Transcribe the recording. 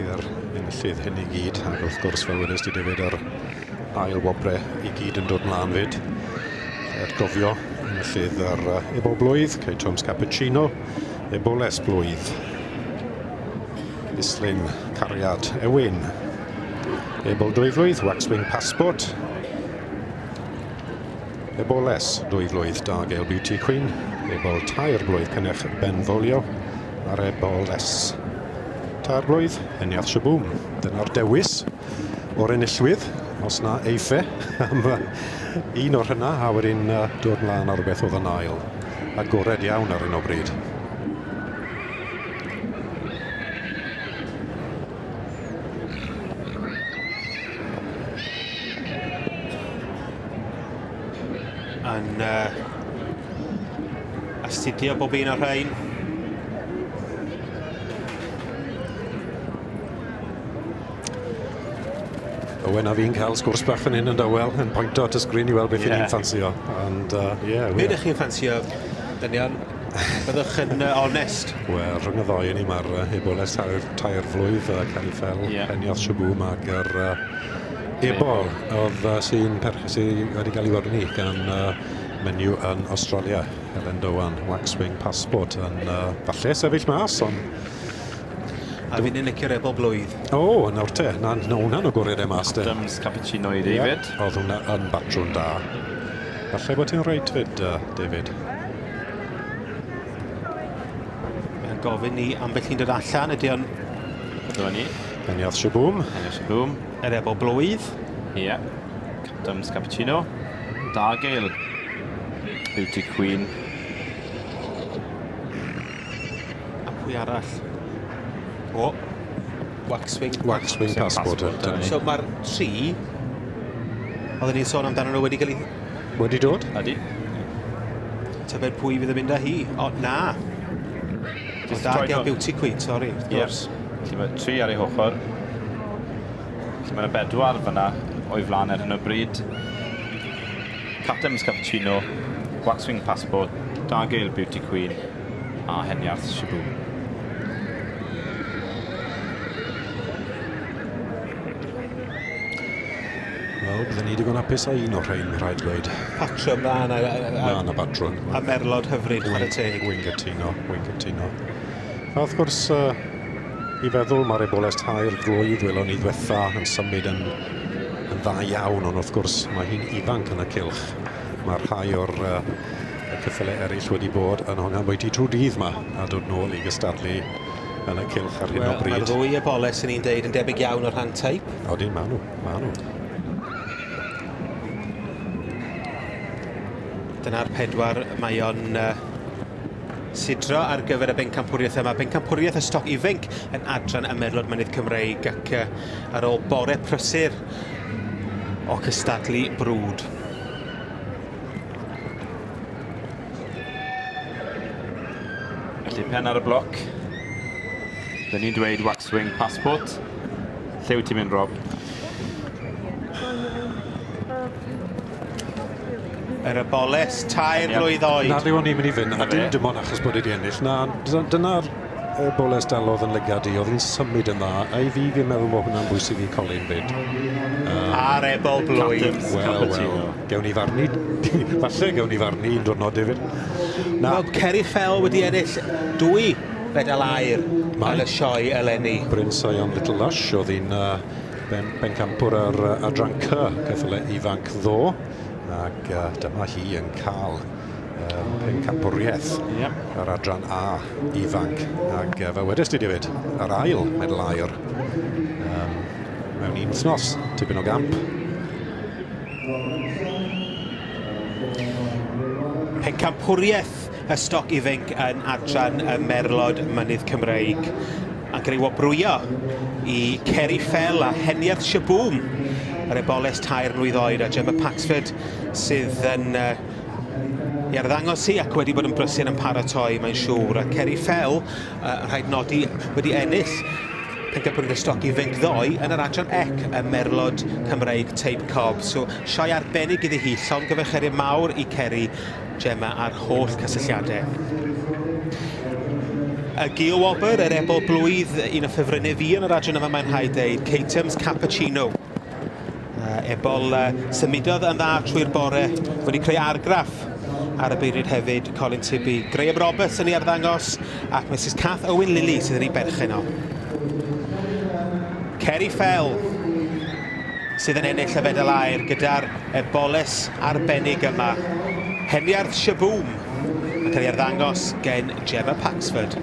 i'r enillydd hyn i gyd, ac wrth gwrs, fel wedys di David, yr ail wobre i gyd yn dod mlaen fyd. Atgofio enillydd yr Ebol Blwydd, Kate Toms Cappuccino, Eboles Blwydd, Islyn Cariad Ewin, Ebol Dwyflwydd, Waxwing Passport, Eboles Dwyflwydd, Dargale Beauty Queen, Ebol Tair Blwydd Cynnyrch Benfolio, a'r Eboles Tair Blwydd, Heniath Shaboom. Dyna'r dewis o'r enillwydd, os na eife, am un o'r hynna, a wedyn dod mlaen ar rhywbeth oedd yn ail. Agored iawn ar hyn o bryd. Yn astudio bob un o'r rhain. Owen a fi'n cael sgwrs bach fan hyn yn dawel, yn pwynto at y sgrin i weld beth yeah. ni'n ffansio. And, yeah, Be ydych chi'n ffansio, dynion? Byddwch yn onest. Wel, rhwng y ddoi ni, mae'r Eboles tair flwydd, Cari Fell, yeah. Peniodd Shaboom ac yr Ebol, oedd sy'n sy wedi cael ei wernu gan menyw yn Australia, Helen Dowan, Waxwing Passport, yn falle sefyll mas, ond A fi'n yn licio'r ebol blwydd. O, oh, nawr te, na, na hwnna'n agored e mas te. Adams cappuccino i David. Yeah, oedd hwnna yn batrwn da. Falle bod ti'n reit fyd, David. Mae'n gofyn ni ambell un dod allan, ydy o'n... Dyma ni. Peniath Shaboom. Peniath Shaboom. Yr ebol blwydd. Ie. Yeah. Adams cappuccino. Dargale. Beauty Queen. A pwy arall? O, Waxwing. Waxwing Passport. Passport. So mae'r tri, oedden ni'n sôn amdano nhw wedi cael ei... Wedi dod? Ydy. Tybed pwy fydd yn mynd â hi? O, na. Dargale Beauty Queen, sori, wrth gwrs. Felly mae tri ar ei hochr. Felly mae yna bedwar fyna o'i flaen ar hyn o bryd. Captain's Cappuccino, Waxwing Passport, Dargale Beauty Queen a Heniarth Shaboom. Wel, byddwn ni digon hapus â un o'r rhain, rhaid dweud. Patrwm na, na, na, na batrwm. A merlod hyfryd, chwarae teg. Wy'n gytuno, wy'n gytuno. A wrth gwrs, i feddwl mae'r eboles tair flwydd welon ni ddwetha yn symud yn, yn dda iawn, ond wrth gwrs mae hi'n ifanc yn y cylch. Mae rhai o'r y cyffyle eraill wedi bod yn hongan bwyty trwy dydd ma a dod nôl i gystadlu yn y cylch ar hyn o bryd. Mae'r ddwy eboles yn ni'n deud yn debyg iawn o'r rhan teip. Odyn, maen nhw, maen nhw. Dyna'r pedwar mae o'n sidro ar gyfer y bencampwriaeth yma. Bencampwriaeth y stoc ifanc yn adran y Merlod Mynydd Cymreig ac ar ôl bore prysur o cystadlu brwd. Felly pen ar y bloc. Dyn ni'n dweud Waxwing Passport. Lle wyt ti'n mynd, Rob? Yr eboles, tair blwydd oed. Na, le o'n i'n mynd i fynd, a dim ond achos bod wedi ennill. Na, dyna'r eboles dalodd yn lygad i, oedd hi'n symud yn dda, a i fi fi'n meddwl bod hwnna'n bwysig i Colin fyd. A'r ebol blwydd. Wel, wel, gewn ni farnu, falle gewn ni farnu un diwrnod, David. Na. Wel, Kerry Fell wedi ennill 2 fedal aur yn y sioe eleni. Bryn Sion Little Lush, oedd hi'n bencampwr ar adran C, ceffyle ifanc ddo, ac dyma hi yn cael pencampwriaeth ar adran A ifanc. Ac fel wedys di, David, yr ail medal aur mewn un wythnos, tipyn o gamp. Pencampwriaeth y stoc ifanc yn adran y Merlod Mynydd Cymreig ac yn ei wobrwyo i Kerry Fell a Heniarth Shaboom, yr eboles 3 mlwydd oed, a Gemma Paxford sydd yn i arddangos hi ac wedi bod yn brysur yn paratoi, mae'n siŵr. A Kerry Fell, rhaid nodi, wedi ennill pencampwriaeth y stoc ifanc ddoe yn yr adran ec y Merlod Cymreig Teip Cob. So, sioe arbennig iddi hi, llongyfarchiadau mawr i Kerry, Gemma a'r holl cysylltiadau. Y gil wobr, yr ebol blwydd, un o ffefrynnau fi yn yr adran yma mae'n rhaid deud, Cateham's Cappuccino. Ebol symudodd yn dda trwy'r bore, wedi creu argraff ar y beirniad hefyd, Colin Tibby. Graham Roberts yn ei arddangos ac Mrs Cath Owen Lilly sydd yn ei berchen o. Kerry Fell sydd yn ennill y fedal aur gyda'r eboles arbennig yma. Heniarth Shaboom yn cael ei arddangos gen Gemma Paxford.